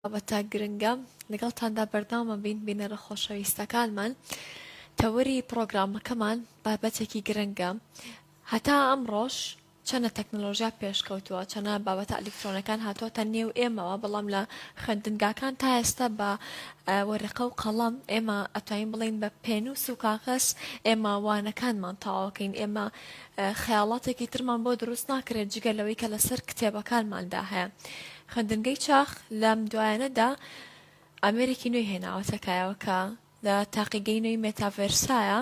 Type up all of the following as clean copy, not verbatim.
بابەتە گرنگە لەگەڵتاندا بەردەوام بین بینەرە خۆشەویستەکانمان تەوەری پڕۆگرامەکەمان بابەتێکی گرنگە هەتا ئەمڕۆش چەنە تەکنەلۆژیا پێشکەوتووە چەنە بابەتە ئەلیکترۆنەکان هاتووەتە نێو ئێمەوە بەڵام لە خوێندنگاکان تا ئێستا بە وەرەقە و قەڵەم ئێمە ئەتوانین بڵێین بە پێنووس و کاغەز ئێمە وانەکانمان تەواوکەین ئێمە خەیاڵاتێکی ترمان بۆ دروست ناکرێت جگە لەوەی کە لەسەر کتێبەکانماندا هەیە. خوێندنگەی چاخ لەم دوایانەدا ئامێرێکی نوێی هێناوەتە کایەوە کە لە تاقیگەی نوێی مێتاڤێرسایە،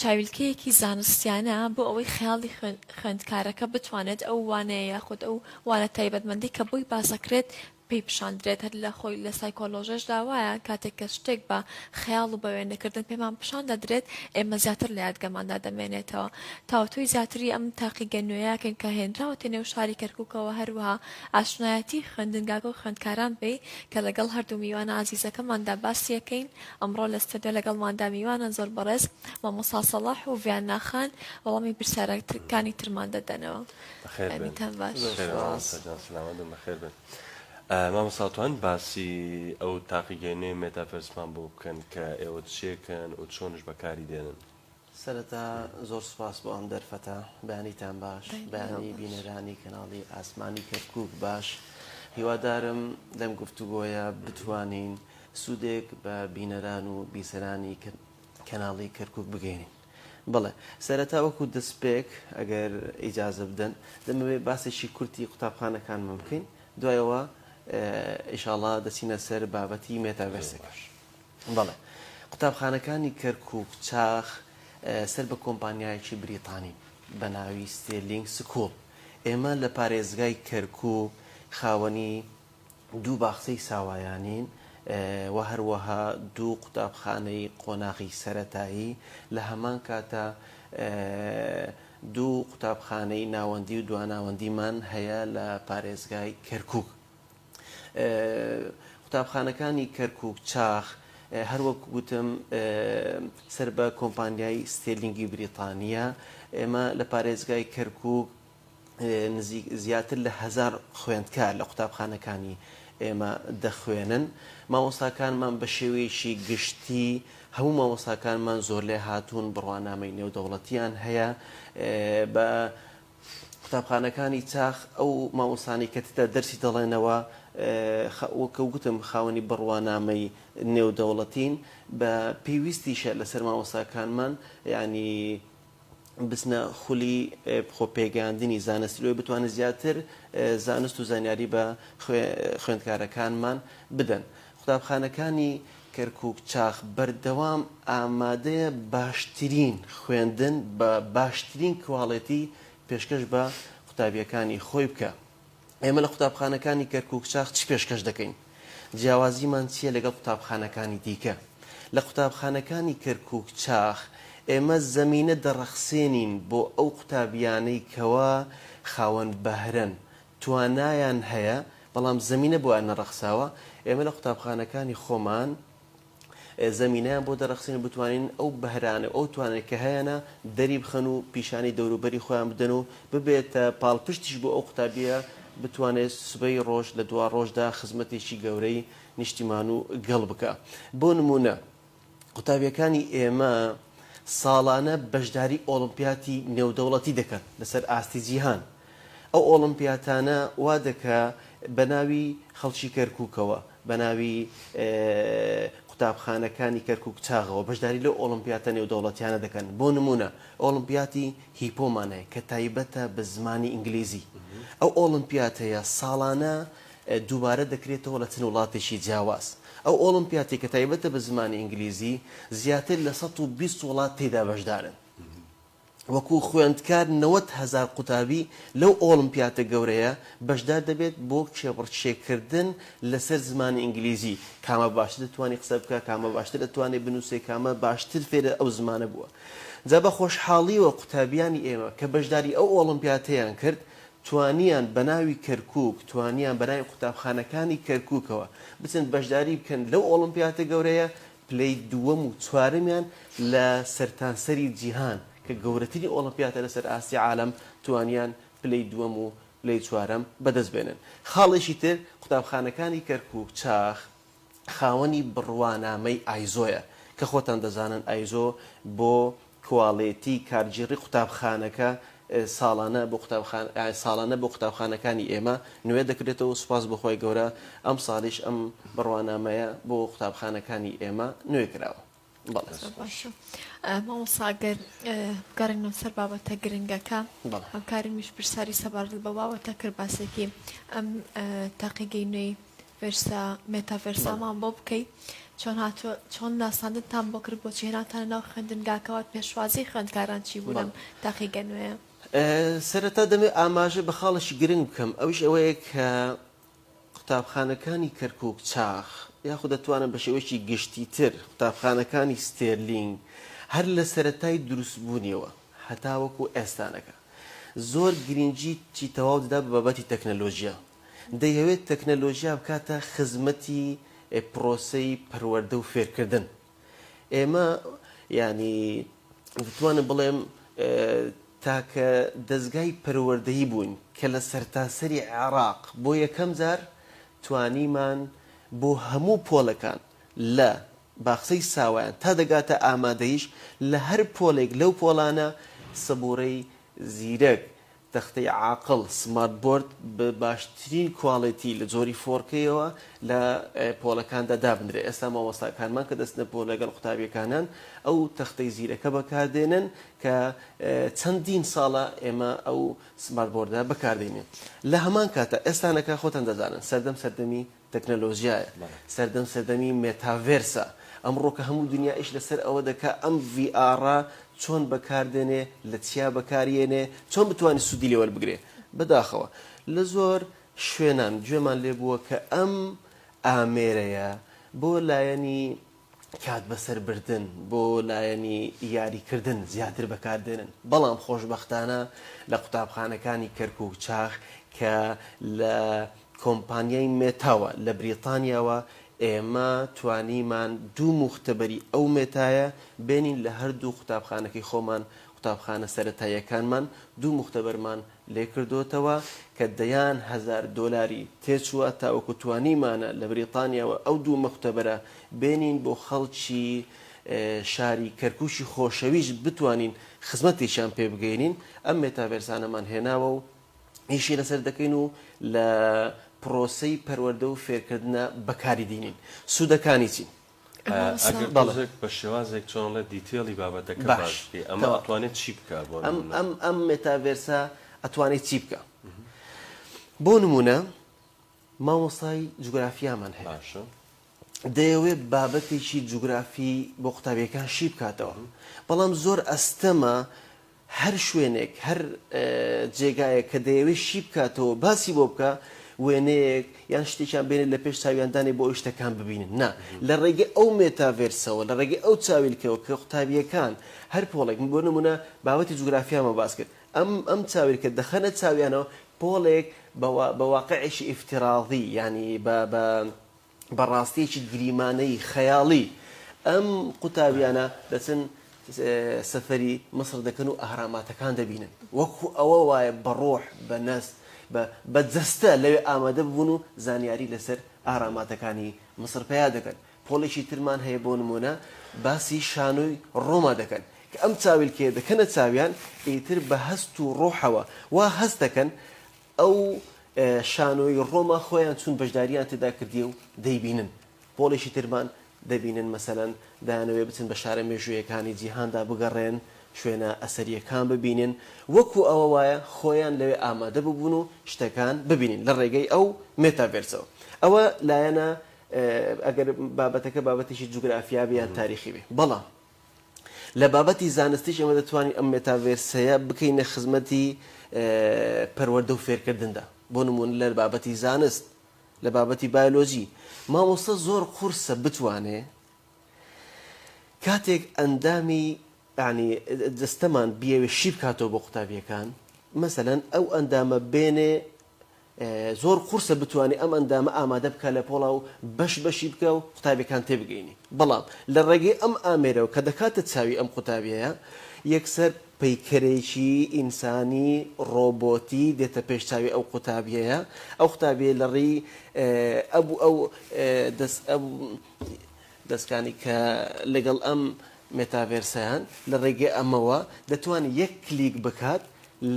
چاویلکەیەکی زانستیانە بۆ ئەوەی خەیاڵی خوێندکارەکە بتوانێت ئەو وانەیە یاخود ئەو وانە تایبەتمەندەی کە بۆی باسەکرێت پێی پیشاندرێت هەر لە خۆی لە سایکۆلۆژێشدا وایە کاتێک کە شتێک بە خەیاڵ و بە وێنەکردن پێمان پیشان دەدرێت ئێمە زیاتر لە یادگەماندا دەمێنێتەوە. تاوتوێی زیاتری ئەم تاقیگە نوێیەکەین کە هێنراوەتە نێو شاری کەرکوکەوە هەروەها ئاشنایەتی خوێندنگاکە و خوێندکاران پێی کە لەگەڵ هەردوو میوانە ئازیزەکەماندا باسی ئەکەین ئەمڕۆ لە ستۆدیۆ لەگەڵماندا میوانن زۆر بەڕێز مامۆستا سەڵاح و ڤیاننا خان وەڵامی پرسیارەکانی ترمان دەدەنەوە. بەخێر بێن. بەیانیتان باش. زۆر سوپاس. مامۆستا گیان سەلامەت بن بەخێر بێن. مامۆستا توان باسی ئەو تاقیگەی نوێی مێتاڤێرسمان بۆ بکەن کە ئێوە چیەکەن و چۆنش بەکاری دێنن؟ سەرەتا زۆر سوپاس بۆ ئەم دەرفەتە. بەیانیتان باش. بەیانی بینەرانی کەناڵی ئاسمانی کەرکوک باش. هیوادارم لەم گفتوگۆیە بتوانین سوودێک بە بینەران و بیسەرانی کەناڵی کەرکوک بگەینین. بەڵێ سەرەتا وەکو دەستپێک ئەگەر ئیجازە بدەن دەمەوێت باسێکی کورتی قوتابخانەکانمان بکەین دوایەوە ئیشاڵا دەچینە سەر بابەتی مێتاڤێرسەکە. بەڵێ قوتابخانەکانی کەرکوک چاخ سەر بە کۆمپانیایەکی بریتانین بە ناوی ستێرلینگ سکوڵ. ئێمە لە پارێزگای کەرکوک خاوەنی دوو باخچەی ساوایانین و هەروەها دوو قوتابخانەی قۆناغی سەرەتایی، لە هەمان کاتا دوو قوتابخانەی ناوەندی و دواناوەندیمان هەیە لە پارێزگای کەرکوک. قوتابخانەکانی کەرکوک چاخ هەروەک گوتم سەر بە کۆمپانیای ستێرلینگی بریتانییە. ئێمە لە پارێزگای کەرکوک نزیک زیاتر لە هەزار خوێندکار لە قوتابخانەکانی ئێمە دەخوێنن. مامۆستاکانمان بە شێوەیەکی گشتی هەموو مامۆستاکانمان زۆرلێهاتوون، بڕوانامەی نێودەوڵەتیان هەیە. بە قوتابخانەکانی چاخ ئەو مامۆستانەی کە تێدا دەرسی دەڵێنەوە وەک گوتم خاوەنی بڕوانامەی نێودەوڵەتین. بە پێویستیشە لەسەر مامۆستاکانمان یانی بچنە خولی خۆپێگەیاندنی زانستی لۆی بتوانن زیاتر زانست و زانیاری بە خوێندکارەکانمان بدەن. قوتابخانەکانی کەرکوک چاخ بەردەوام ئامادەیە باشترین خوێندن بە باشترین کواڵێتی پێشکەش بە قوتابیەکانی خۆی بکا. ئێمە لە قوتابخانەکانی کەرکوک چاخ چ پێشکەش دەکەین؟ جیاوازیمان چییە لەگەڵ قوتابخانەکانی دیکە؟ لە قوتابخانەکانی کەرکوک چاخ ئێمە زەمینە دەڕەخسێنین بۆ ئەو قوتابیانەی کەوا خاوەن بەهرەن، توانایان هەیە، بەڵام زەمینە بۆیان نەڕەخساوە، ئێمە لە قوتابخانەکانی خۆمان زەمینەیان بۆ دەڕەخسێنین بتوانین ئەو بەهرانە و ئەو توانای کە هەیانە دەری بخەن و پیشانی دەوروبەری خۆیان بدەن و ببێتە پاڵپشتیش بۆ ئەو قوتابییە بتوانێت سبەی ڕۆژ لە دوا ڕۆژدا خزمەتێکی گەورەی نیشتیمان و گەل بکا. بۆ نموونە قوتابیەکانی ئێمە ساڵانە بەشداری ئۆڵمپیاتی نێودەوڵەتی دەکەن لەسەر ئاستی جیهان. ئەو ئۆڵمپیاتانە وا دەکا بە ناوی خەڵکی کەرکووکەوە، بە ناوی قوتابخانەکانی کەرکووک چاغەوە بەشداری لەو ئۆڵمپیاتە نێودەوڵەتیانە دەکەن. بۆ نموونە ئۆڵمپیاتی هیپۆمان هەیە کە تایبەتە بە زمانی ئینگلیزی. ئەو ئۆڵمپیاتەیە ساڵانە دووبارە دەکرێتەوە لە چەند وڵاتێکی جیاواز. ئەو ئۆڵمپیاتەی کە تایبەتە بە زمانی ئینگلیزی زیاتر لە 120 وڵات تێیدا بەشدارن. وەکو خوێندکار 90,000 قوتابی لەو ئۆڵمپیاتە گەورەیە بەشدار دەبێت بۆ کێبڕکێکردن لەسەر زمانی ئینگلیزی، کامە باشتر دەتوانێت قسە بکات، کامە باشتر دەتوانێت بنووسێت، کامە باشتر فێرە ئەو زمانە بووە. جا بە خۆشحاڵیەوە قوتابیانی ئێمە کە بەشداری ئەو ئۆڵمپیاتەیان کرد توانیان بە ناوی کەرکووک، توانیان بە ناوی قوتابخانەکانی کەرکووکەوە بچن بەشداری بکەن لەو ئۆڵمپیاتە گەورەیە، پلەی دووەم و چوارەمیان لە سەرتانسەری جیهان کە گەورەترین ئۆڵمپیاتە لەسەر ئاستی عالەم توانیان پلەی دووەم و پلەی چوارەم بەدەست بێنن. خاڵێکی تر قوتابخانەکانی کەرکوک چاخ خاوەنی بڕوانامەی ئایزۆیە کە خۆتان دەزانن ئایزۆ بۆ کواڵێتی کارگێڕی قوتابخانەکە ساڵانە بۆ قوتابخانە ساڵانە بۆ قوتابخانەکانی ئێمە نوێ دەکرێتەوە سوپاس بۆ خوای گەورە ئەمساڵیش ئەم بڕوانامەیە بۆ قوتابخانەکانی ئێمە نوێ کراوە. بەڵێ. زۆر باشە مامۆستا گەر بگەڕێینەوە سەر بابەتە گرنگەکە بەڵێ. هاوکارمیش پرسیاری سەبارەت بەو بابەتە کرد باسێکی ئەم تاقیگەی نوێی ڤێرسا مێتاڤێرسامان بۆ بکەی چۆن هاتووە چۆن ناساندنتان بۆ کرد بۆچی هێناتانە ناو خوێندنگاکەوە پێشوازی خوێندکاران چی بوو لەم تاقیگە نوێیە؟ سەرەتا دەمەوێت ئاماژە بە خاڵێکی گرنگ بکەم ئەویش ئەوەیە کە قوتابخانەکانی کەرکوک چاخ یاخود دەتوانم بە شێوەیەکی گشتیتر قوتابخانەکانی ستێرلینگ هەر لە سەرەتای دروستبوونیەوە هەتاوەکو ئێستانەکە زۆر گرنگیی تەواو دەدا بە بابەتی تەکنەلۆژیا دەیهەوێت تەکنەلۆژیا بکاتە خزمەتی پرۆسەی پەروەردە و فێرکردن. ئێمە یانی دەتوانم بڵێم تاکە دەزگای پەروەردەیی بووین کە لە سەرتاسەری عێراق بۆ یەکەم جار توانیمان بۆ هەموو پۆلەکان لە باخچەی ساوایان تا دەگاتە ئامادەییش لە هەر پۆلێک لەو پۆلانە سەبوورەی زیرەک تەختەی عاقڵ، Smart Board، بە باشترین کواڵێتی لە جۆری فۆڕکەیەوە لە پۆلەکاندا دابنرێت. ئێستا مامۆستاکانمان کە دەچنە پۆل لەگەڵ قوتابیەکانیان ئەو تەختەی زیرەکە بەکاردێنن کە چەندین ساڵە ئێمە ئەو smart board ە بەکاردێنین. لە هەمان کاتا ئێستانەکە خۆتان دەزانن سەردەم سەردەمی تەکنەلۆژیایە، سەردەم سەردەمی مێتاڤێرسە، ئەمڕۆ کە هەموو دنیا ئیش لەسەر ئەوە دەکا ئەم VR ە چۆن بەکار دێنێ، لە چیا بەکار یەنێ، چۆن بتوانێ سوودی لێ وەربگرێ. بەداخەوە لە زۆر شوێنان گوێمان لێ بووە کە ئەم ئامێرەیە بۆ لایەنی کات بەسەر بردن، بۆ لایەنی یاری کردن زیاتر بەکار دێنن، بەڵام خۆشبەختانە لە قوتابخانەکانی کەرکوک چاخ کە لە کۆمپانیای مێتاوە لە بریتانیاوە ئێمە توانیمان دوو موختەبەری ئەو مێتایە بێنین لە هەردوو قوتابخانەکەی خۆمان قوتابخانە سەرەتاییەکانمان دوو موختەبەرمان لێکردۆتەوە کە دەیان هەزار دۆلاری تێچووە تاوەکو توانیمانە لە بریتانیاوە ئەو دوو مختەبەرە بێنین بۆ خەڵکی شاری کەرکوکی خۆشەویست بتوانین خزمەتێکیان پێ بگەینین ئەم مێتاڤێرسانەمان هێناوە و ئیشی لەسەر دەکەین و لە پرۆسەی پەروەردە و فێرکردنە بەکاری دینین سوودەکانی چین؟ ئەگەر تۆزێک بە شێوازێک چۆن ئەڵێ detail ی بابەتەکە باس بکەی ئەمە ئەتوانێت چی بکا بۆ نموونە؟ ئەم ئەم مێتاڤێرسە ئەتوانێت چی بکا؟ بۆ نموونە مامۆستای جوگرافیامان هەیە باشە دەیەوێت بابەتێکی جوگرافی بۆ قوتابیەکان شی بکاتەوە بەڵام زۆر ئەستەمە هەر شوێنێک، هەر جێگایەک کە دەیەوێت شی بکاتەوە باسی بۆ بکا، وێنەیەک یان شتێکیان بێنێت لە پێش چاویان دانێ بۆ ئەوەی شتەکان ببینن. نا، لە ڕێگەی ئەو مێتاڤێرسەوە، لە ڕێگەی ئەو چاویلکەوە کە قوتابییەکان هەر پۆڵێک، من بۆ نموونە بابەتی جوگرافیامان باس کرد، ئەم ئەم چاویلکە دەخەنە چاویانەوە، پۆڵێک بە بە واقعێکی ئیفتراضی یانی بە بە بە ڕاستییەکی گریمانەیی، خەیاڵی، ئەم قوتابیانە دەچن سەفەری میسر دەکەن و ئەهراماتەکان دەبینن. وەکو ئەوە وایە بە ڕۆح، بە نەست، بە بە جەستە لەوێ ئامادە ببوون و زانیاری لەسەر ئەهراماتەکانی میسر پەیا دەکەن. پۆلێکی ترمان هەیە بۆ نموونە باسی شانۆی ڕۆما دەکەن. کە ئەم چاویلکەیە دەکەنە چاویان، ئیتر بە هەست و ڕۆحەوە وا هەست دەکەن ئەو شانۆی ڕۆما خۆیان چوون بەشداریان تێدا کردیە و دەیبینن. پۆڵێکی ترمان دەبینن مەسەلەن دەیانەوێ بچن بە شارە مێژوویەکانی جیهاندا بگەڕێن، شوێنە ئەسەرییەکان ببینن، وەکو ئەوە وایە خۆیان لەوێ ئامادە ببوون و شتەکان ببینین لە ڕێگەی ئەو مێتاڤێرسەوە. ئەوە لایەنە ئەگەر بابەتەکە بابەتێکی جوگرافیا بێ یان تاریخی بێ. بەڵام لە بابەتی زانستیش ئێمە دەتوانین ئەم مێتاڤێرسەیە بکەینە خزمەتی پەروەردە و فێرکردندا. بۆ نموونە لە بابەتی زانست، لە بابەتی بایۆلۆجی، مامۆستا زۆر قورسە بتوانێ کاتێک ئەندامی یانی جەستەمان بیەوێ شی بکاتەوە بۆ قوتابییەکان، مەسەلەن ئەو ئەندامە بێنێ زۆر قورسە بتوانێ ئەم ئەندامە ئامادە بکا لە پۆڵا و بەش بەشی بکا و قوتابیەکان تێبگەینی بەڵام لە ڕێگەی ئەم ئامێرەوە کە دەکاتە چاوی ئەم قوتابیەیە یەکسەر. پەیکەرێکی ئینسانی ڕۆبۆتی دێتە پێش چاوی ئەو قوتابیەیە، ئەو قوتابیە لە ڕێی ئەو ئەو دەست ئەو دەستکانی کە لەگەڵ ئەم مێتاڤێرسەیان لە ڕێگەی ئەمەوە دەتوانێت یەک کلیک بکات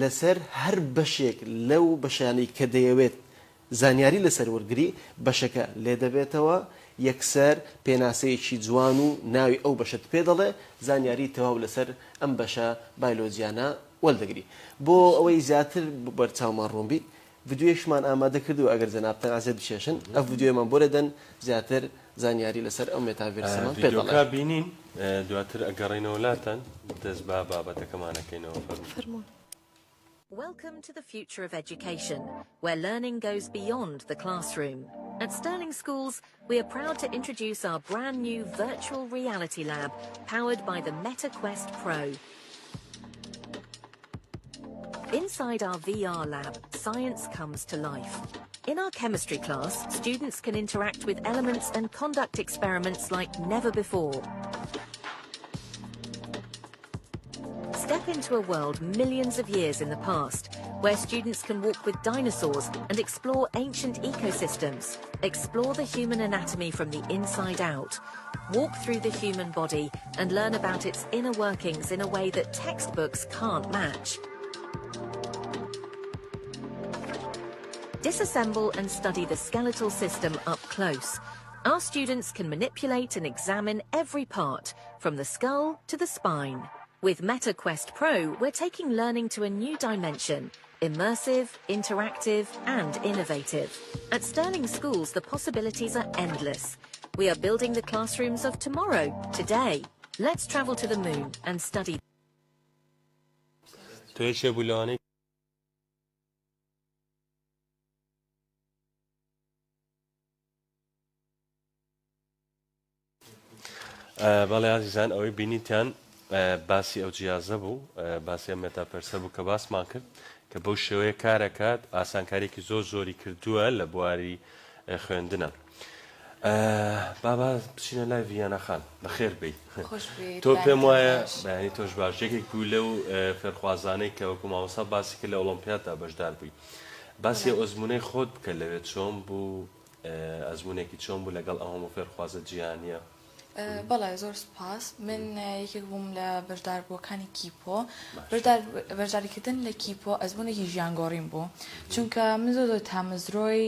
لەسەر هەر بەشێک لەو بەشانەی کە دەیەوێت زانیاری لەسەر وەرگری، بەشەکە لێدەبێتەوە، یەکسەر پێناسەیەکی جوان و ناوی ئەو بەشەت پێ دەڵێ، زانیاری تەواو لەسەر ئەم بەشە بایلۆجیانە وەردەگری. بۆ ئەوەی زیاتر بەرچاومان ڕوون بی، ڤیدیۆیەکمان ئامادە کردووە ئەگەر جەنابتان ئەزیەت بکێشن ئەو ڤیدیۆیەمان بۆ لێدەن زیاتر زانیاری لەسەر ئەو مێتاڤێرسەمان پێ دەڵێ. ڤیدیۆکە بینین دواتر ئەگەڕێینەوە لاتان دەست بە بابەتەکەمان ئەکەینەوە فەرموون. Welcome to the future of education, where learning goes beyond the classroom. At Sterling Schools, we are proud to introduce our brand new virtual reality lab, powered by the Meta Quest Pro. Inside our VR lab, science comes to life. In our chemistry class, students can interact with elements and conduct experiments like never before. Step into a world millions of years in the past, where students can walk with dinosaurs and explore ancient ecosystems, explore the human anatomy from the inside out, walk through the human body and learn about its inner workings in a way that textbooks can't match. Disassemble and study the skeletal system up close. Our students can manipulate and examine every part, from the skull to the spine. With Meta Quest Pro, we're taking learning to a new dimension immersive, interactive, and innovative. At Sterling Schools, the possibilities are endless. We are building the classrooms of tomorrow, today. Let's travel to the moon and study. تۆ یەکێ بوو لەوانەی بەڵێ ئازیزان ئەوەی بینیتان باسی ئەو جیازە بوو باسی ئەم مێتاپەرسە بوو کە باسمان کرد کە بەو شێوەیە کارەکات ئاسانکاریکی زۆر زۆری کردووە لە بواری خوێندنە بابا بچینە لای ڤیانە خان بەخێر بێی تۆ پێم وایە بەیانی تۆش باش یەکێک بوو لەو فێرخوازانەی کە وەکو مامۆستا باسی کرد لە ئۆڵۆمپیاددا بەشدار بووی باسی ئەزموونەی خۆت بکە لەوێ چۆن بوو ئەزموونێکی چۆن بوو لەگەڵ ئەو هەموو فێرخوازە جیهانییە؟ بەڵێ زۆر سوپاس من یەکێک بووم لە بەشداربووەکانی کیپۆ بەشداریکردن لە کیپۆ ئەزموونێکی ژیانگۆڕین بوو چونکە من زۆر زۆر تامەزرۆی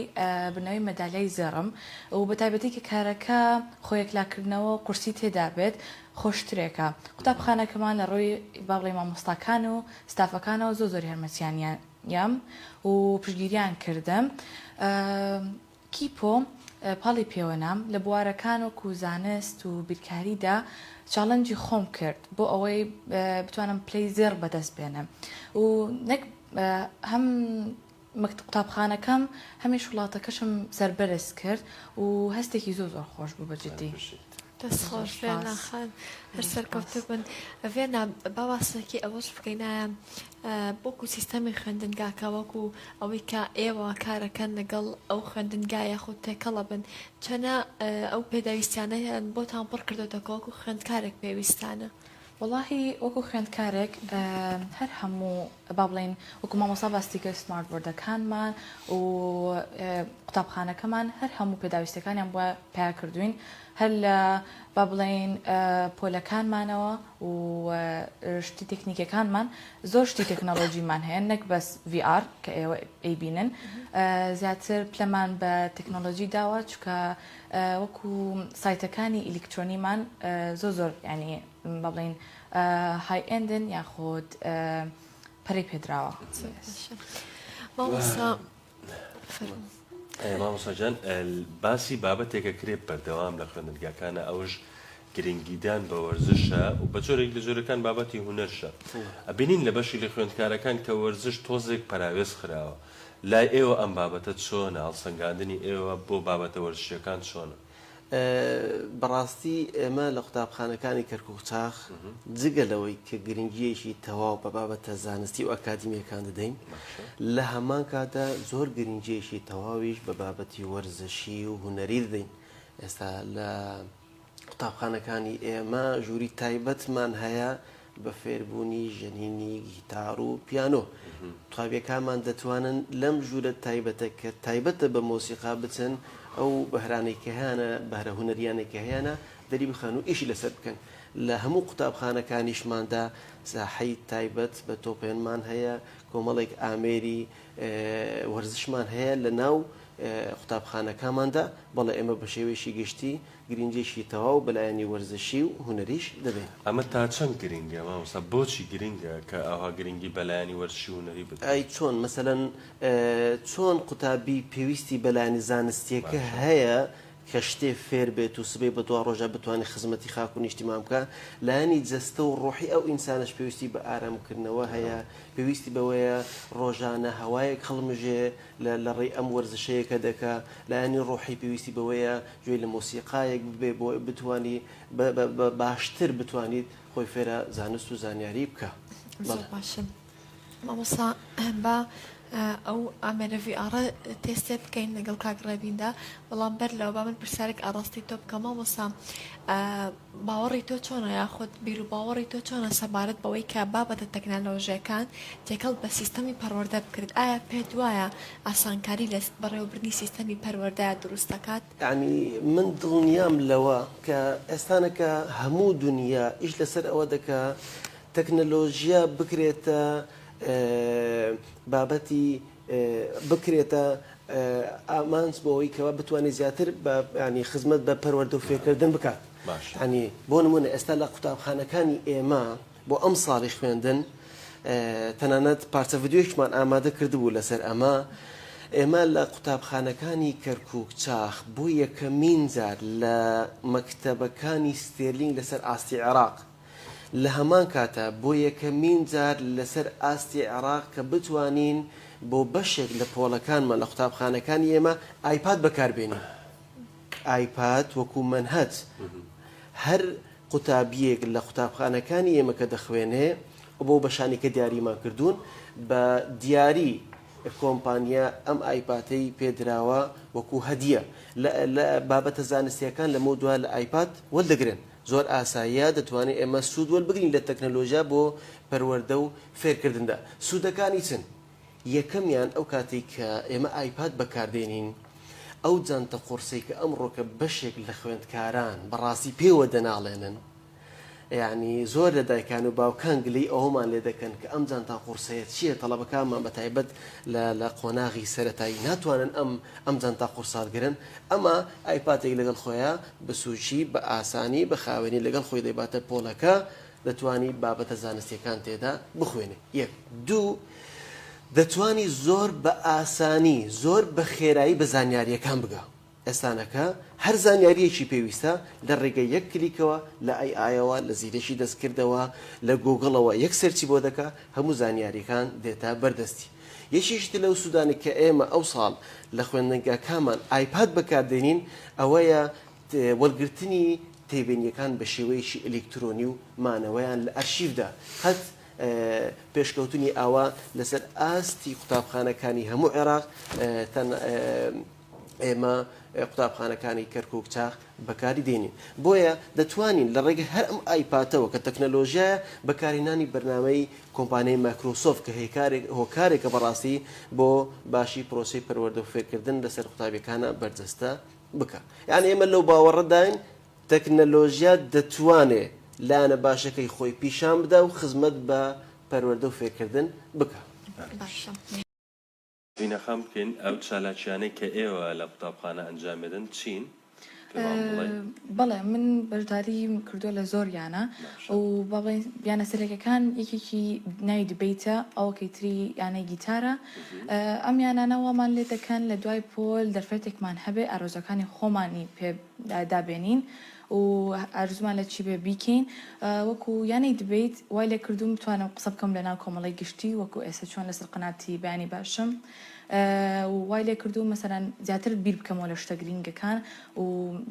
بردنەوەی مەدالیای زێڕم و بە تایبەتی کە کارەکە خۆیەکلاکردنەوە و قورسی تێدا بێت خۆشترێکە قوتابخانەکەمان لە ڕووی با بڵێین مامۆستاکان و ستافەکانەوە زۆر زۆر یارمەتیانیان یام و پشتگیریان کردم. کیپۆ پاڵی پێوەنام لە بوارەکان وەکو زانست و بیرکاریدا challenge ی خۆم کرد بۆ ئەوەی بتوانم پلەی زێڕ بەدەست بێنم و نەک هەم قوتابخانەکەم هەمیش وڵاتەکەشم سەربەرز کرد و هەستێکی زۆر زۆر خۆش بوو بە جدی. دەست خۆش ڤێنا خان هەر سەرکەوتوو بن. ڤێنا با باسێکی ئەوەش بکەین ئایا وەکو سیستەمی خوێندنگاکە وەکو ئەوەی کە ئێوە کارەکەن لەگەڵ ئەو خوێندنگا یاخود تێکەڵە بن چەنە ئەو پێداویستیانەیان بۆتان پڕ کردۆتە کە وەکو خوێندکارێک پێویستانە؟ وەڵاهی وەکو خوێندکارێک هەر هەموو با بڵێین وەکو مامۆستا باسی کرد smart board ەکانمان و قوتابخانەکەمان هەر هەموو پێداویستیەکانیان بۆ پیا کردوین هەر لە با بڵێین پۆلەکانمانەوە و شتی تەکنیکەکانمان زۆر شتی تەکنەلۆجیمان هەیە نەک بەس VR کە ئێوە ئەیبینن زیاتر پلەمان بە تەکنەلۆجی داوە چونکە وەکو سایتەکانی ئیلیکترۆنیمان زۆر زۆر یانی با بڵێین high end ن یاخود پەرەی پێدراوە. مامۆستا فەرموو. مامۆستا جان باسی بابەتێکە کرێ بەردەوام لە خوێندنگاکانە ئەوش گرنگیدان بە وەرزشە و بە جۆرێک لە جۆرەکان بابەتی هونەرشە ئەبینین لە بەشی لە خوێندکارەکان کە وەرزش تۆزێک پەراوێز خراوە لای ئێوە ئەم بابەتە چۆنە هەڵسەنگاندنی ئێوە بۆ بابەتە وەرزشیەکان چۆنە؟ بەڕاستی ئێمە لە قوتابخانەکانی کەرکوک چاخ جگە لەوەی کە گرنگییەکی تەواو بە بابەتە زانستی و ئەکادیمییەکان دەدەین، لە هەمان کاتدا زۆر گرنگییەکی تەواویش بە بابەتی وەرزشی و هونەری دەدەین. ئێستا لە قوتابخانەکانی ئێمە ژووری تایبەتمان هەیە. بە فێربوونی ژەنینی گیتار و پیانۆ. قوتابیەکانمان دەتوانن لەم ژوورە تایبەتە کە تایبەتە بە مۆسیقا بچن ئەو بەهرانەی کە هەیانە، بەهرە هونەریانەی کە هەیانە دەری بخەن و ئیشی لەسەر بکەن. لە هەموو قوتابخانەکانیشماندا ساحەی تایبەت بە تۆپێنمان هەیە، کۆمەڵێک ئامێری وەرزشمان هەیە لە ناو قوتابخانەکاماندا، بەڵێ ئێمە بە شێوەیەکی گشتی گرینگیەکی تەواو بە لایەنی وەرزشی و هونەریش دەدەین. ئەمە تا چەند گرینگە مامۆستا؟ بۆچی گرینگە کە ئاوها گرینگی بە لایەنی وەرزشی و هونەری بدرێت؟ ئای چۆن مەسەلەن چۆن قوتابی پێویستی بە لایەنی زانستیەکە هەیە کە شتێ فێر بێت و سبەی بە دوا ڕۆژا بتوانێت خزمەتی خاک و نیشتیمان بکا، لایەنی جەستە و ڕۆحی ئەو ئینسانەش پێویستی بە ئارامکردنەوە هەیە، پێویستی بەوەیە ڕۆژانە هەوایەک هەڵمژێ لە لە ڕێی ئەم وەرزشەیە کە دەکا، لایەنی ڕۆحی پێویستی بەوەیە گوێی لە مۆسیقایەک ببێ بۆ بتوانی بە بە باشتر بتوانیت خۆی فێرە زانست و زانیاری بکا. زۆر بەڵێ. باشە مامۆستا با ئەو ئامێرە VR ە تێستێ بکەین لەگەڵ کاک ڕێبیندا بەڵام بەر لەوە با من پرسیارێک ئاڕاستەی تۆ بکەم مامۆستا باوەڕی تۆ چۆنە یاخود بیروباوەڕی تۆ چۆنە سەبارەت بەوەی کە بابەتە تەکنەلۆژیەکان تێکەڵ بە سیستەمی پەروەردە بکرێت ئایا پێت وایە ئاسانکاری لە بەڕێوەبردنی سیستەمی پەروەردە دروست دەکات؟ یەعنی من دڵنیام لەوە کە ئێستانەکە هەموو دونیا ئیش لەسەر ئەوە دەکا تەکنەلۆژیا بکرێتە بابەتی بکرێتە ئامانج بۆ ئەوەی کەوا بتوانێت زیاتر بە ینی خزمەت بە پەروەردە و فێرکردن بکات ینی بۆ نمونە ئێستا لە قوتابخانەکانی ئێمە بۆ ئەم ساڵی خوێندن تەنانەت پارچە ڤیدیۆیەکمان ئامادە کردبوو لەسەر ئەمە ئێمە لە قوتابخانەکانی کەرکک چاخ بۆ یەکەمین جار لە مەکتەبەکانی ستێرلینگ لەسەر ئاستی عێراق لە هەمان کاتا بۆ یەکەمین جار لەسەر ئاستی عێراق کە بتوانین بۆ بەشێک لە پۆلەکانمان لە قوتابخانەکانی ئێمە ئایپاد بەکاربێنین. ئایپاد وەکو مەنهەج هەر قوتابییەک لە قوتابخانەکانی ئێمە کە دەخوێنێ بۆ بەشانی کە دیاریمان کردوون بە دیاری کۆمپانیا ئەم ئایپاتەی پێدراوە وەکو هەدیە لە بابەتە زانستیەکان لەمەودوا لە ئایپاد وەردەگرن. زۆر ئاساییە دەتوانین ئێمە سوود وەربگرین لە تەکنەلۆژیا بۆ پەروەردە و فێرکردندا. سوودەکانی چن؟ یەکەمیان ئەو کاتەی کە ئێمە ئایپاد بەکاردێنین ئەو جانتە قوڕسەی کە ئەمڕۆکە بەشێک لە خوێندکاران بەڕاستی پێوە دەناڵێنن یانی زۆر لە دایکان و باوکان گلەی ئەوەمان لێ دەکەن کە ئەم جانتا قوڕسەیە چییە تەڵەبەکانمان بە تایبەت لە لە قۆناغی سەرەتایی ناتوانن ئەم ئەم جانتا قوڕسە هەڵگرن ئەما ئایپاتێک لەگەڵ خۆیا بە سووکی، بە ئاسانی، بە خاوێنی لەگەڵ خۆی دەیباتە پۆلەکە، دەتوانی بابەتە زانستیەکان تێدا بخوێنێ. یەک. دوو، دەتوانی زۆر بە ئاسانی، زۆر بە خێرایی بە زانیاریەکان بگا. ئێستانەکە هەر زانیاریەکی پێویستە لە ڕێگەی یەک کلیکەوە، لە AI ەوە، لە زیرەکی دەستکردەوە، لە گووگڵەوە یەک search ی بۆ دەکا، هەموو زانیاریەکان دێتە بەردەستی. یەکێکی تر لەو سوودانەی کە ئێمە ئەوساڵ لە خوێندنگاکانمان ئایپاد بەکاردێنین ئەوەیە وەرگرتنی تێبینییەکان بە شێوەیەکی ئەلیکترۆنی و مانەوەیان لە ئەرشیفدا قەت پێشکەوتنی ئاوا لەسەر ئاستی قوتابخانەکانی هەموو عێراق ئێمە قوتابخانەکانی کەرکوک چاخ بەکاری دێنین بۆیە دەتوانین لە ڕێگەی هەر ئەم ئایپاتەوە کە تەکنەلۆژیایە بەکارهێنانی بەرنامەی کۆمپانیای مایکرۆسۆفت کە هێکارێک هۆکارێکە بەڕاستی بۆ باشی پرۆسەی پەروەردە و فێرکردن لەسەر قوتابیەکانە بەرجەستە بکا یان ئێمە لەو باوەڕەداین تەکنەلۆژیا دەتوانێ لایەنە باشەکەی خۆی پیشان بدا و خزمەت بە پەروەردە و فێرکردن بکا. باشە. بینەخان بکەین، ئەو چالاکیانەی کە ئێوە لە قوتابخانە ئەنجامیدەن چین؟ پێمان بڵێ. بەڵێ من بەشداریم کردووە لە زۆر یانە و با بڵێین یانە سەرەکیەکان یەکێکی ناوی debate ە ئەوەکەی تری یانەی گیتارە ئەم یانانە وامان لێ دەکەن لە دوای پۆل دەرفەتێکمان هەبێ ئارەزوەکانی خۆمانی پێ دابێنین و ئارزومان لە چی بێ بیکەین وەکو یانەی debate وای لێ کردووم بتوانم قسە بکەم لە ناو کۆمەڵی گشتی وەکو ئێستا چۆن لەسەر قەناتی بەیانی باشم و وای لێ کردووم مەسەلەن زیاتر بیر بکەمەوە لە شتە گرینگەکان و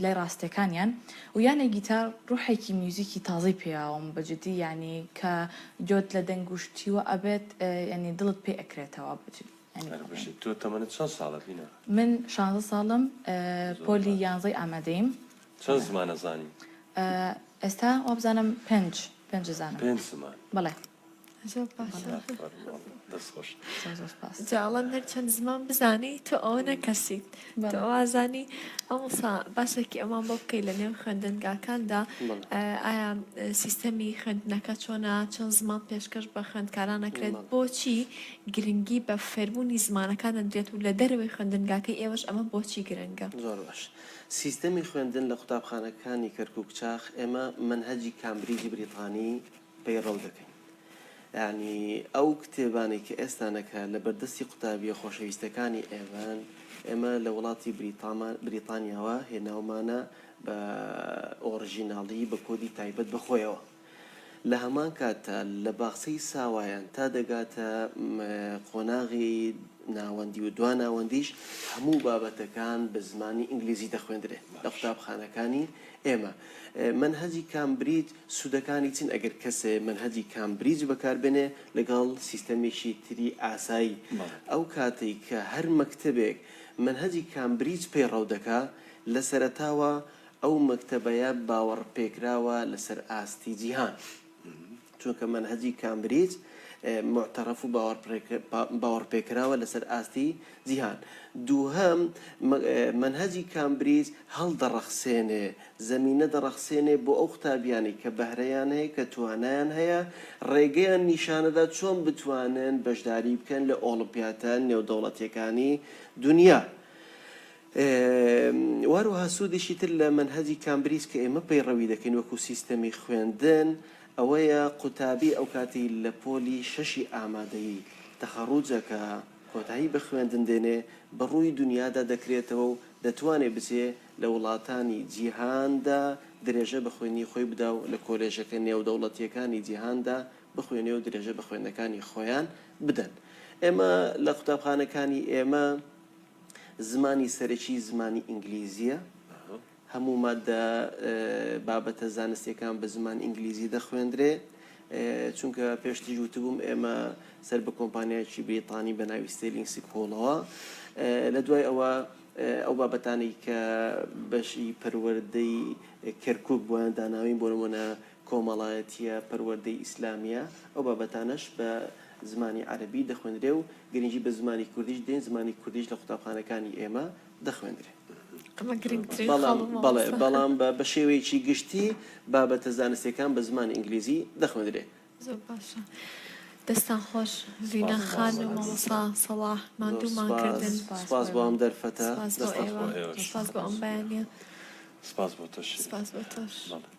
لای ڕاستیەکانیان و یانەی گیتار ڕوحێکی میوزیکی تازەی پێیاوم بە جدی یانی کە گوێت لە دەنگ و شتیوە ئەبێت یانی دڵت پێ ئەکرێتەوە بە جدی یانی ئەرێ بژی تۆ تەمەنت چەند ساڵە بینا؟ من شانزە ساڵم زۆر پۆلی باشە یانزەی ئامادەییم. چەند زمان ئەزانی؟ ئێستا وابزانم پێنج. پێنج زانم. پێنج زمان. بەڵێ. زۆر باشە. ئافەرم واللە دەست خۆش. زۆر زۆر سپاس. جا ئەڵێم هەر چەند زمان بزانی تۆ ئەوەنە کەسیت تۆ بەڵێ. وازانی مامۆستا باسێکی ئەومان بۆ بکەی لە نێو خوێندنگاکاندا بەڵێ. ئایا سیستەمی خوێندنەکە چۆنە چەند زمان پێشکەش بە خوێندکاران ئەکرێت بەڵێ. بۆچی گرنگی بە فێربوونی زمانەکان دەدرێت و لە دەرەوەی خوێندنگاکەی ئێوەش ئەمە بۆچی گرنگە؟ زۆر باش. سیستەمی خوێندن لە قوتابخانەکانی کەرکوک چاخ ئێمە مەنهەجی کامبریجی بریتانی پەیڕەو دەکەین. یانی ئەو کتێبانەی کە ئێستانەکە لە بەردەستی قوتابییە خۆشەویستەکانی ئێمەن، ئێمە لە وڵاتی بریتانیاوە هێناومانە بە ئۆڕژیناڵی بە کۆدی تایبەت بە خۆیەوە. لە هەمان کاتدا لە باخچەی ساوایان تا دەگاتە قۆناغی ناوەندی و دوا ناوەندیش هەموو بابەتەکان بە زمانی ئینگلیزی دەخوێندرێ لە قوتابخانەکانی ئێمە. مەنهەجی کامبریج سوودەکانی چین ئەگەر کەسێ مەنهەجی کامبریج بەکار بێنێ لەگەڵ سیستەمێکی تری ئاسایی؟ ئەو کاتەی کە هەر مەکتەبێک مەنهەجی کامبریج پەیڕەو دەکا لە سەرەتاوە ئەو مەکتەبەیە باوەڕپێکراوە لەسەر ئاستی جیهان چونکە مەنهەجی کامبریج موعتەڕەف و باوەڕپێکراوە لەسەر ئاستی جیهان. دووهەم، مەنهەجی کامبریج هەڵدەڕەخسێنێ، زەمینە دەڕەخسێنێ بۆ ئەو قوتابیانەی کە بەهرەیان هەیە، کە توانایان هەیە، ڕێگەیان نیشانەدا چۆن بتوانن بەشداری بکەن لە ئۆڵمپیاتە نێودەوڵەتیەکانی دونیا. وهەروەها سوودێکی تر لە مەنهەجی کامبریج کە ئێمە پەیڕەوی دەکەین وەکو سیستەمی خوێندن ئەوەیە قوتابی ئەوکاتەی لە پۆلی شەشی ئامادەیی تەخەڕوج ئەکا کۆتایی بە خوێندن دێنێ بە ڕووی دونیادا دەکرێتەوە و دەتوانێ بچێ لە وڵاتانی جیهاندا درێژە بە خوێندنی خۆی بدا و لە کۆلێژەکە نێودەوڵەتییەکانی جیهاندا بخوێنێ و درێژە بە خوێندنەکانی خۆیان بدەن. ئێمە لە قوتابخانەکانی ئێمە زمانی سەرەکی زمانی ئینگلیزییە. هەموو ماددە بابەتە زانستیەکان بە زمان ئینگلیزی دەخوێندرێ چونکە پێشتریش وتبووم ئێمە سەر بە کۆمپانیایەکی بریتانی بە ناوی ستێلینگ سکوڵەوە لە دوای ئەوە ئەو بابەتانەی کە بەشی پەروەردەی کەرکک بۆیان داناوین بۆ نمونە کۆمەڵایەتیە پەروەردەی ئیسلامیە ئەو بابەتانەش بە زمانی عەربی دەخوێندرێ و گرنگی بە زمانی کوردیش دێن زمانی کوردیش لە قوتابخانەکانی ئێمە دەخوێندرێ. ئەمە گرنگترین بەڵام خاڵ بەڵێ مامۆستا. بەڵام بە بە شێوەیەکی گشتی بابەتە زانستیەکان بە زمانی ئینگلیزی دەخوێندرێ. زۆر باشە دەستان خۆش ڤینا سپاس خان و مامۆستا. مامۆستا سەڵاح زۆر ماندوومان سپاس کردن. سپاس سپاس بۆ بۆ ئەم ئێوە. دەرفەتە سپاس بۆ دەستان ئێوە بۆ خۆش. ئێوەش. سپاس بۆ ئەم بەیانیە. سپاس بۆ تۆش شیرین. سپاس بۆ تۆش. بەڵێ.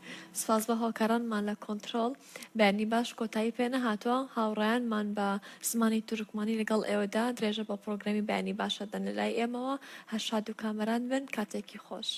سپاس بۆ هاوکارانمان لە کۆنترۆڵ. بەیانی باش کۆتایی پێ نەهاتووە، هاوڕێیانمان بە زمانی تورکمانی لەگەڵ ئێوەدا درێژە بە پڕۆگرامی بەیانی باش ئەدەن. لەلای ئێمەوە هەر شاد و کامەران بن، کاتێکی خۆش.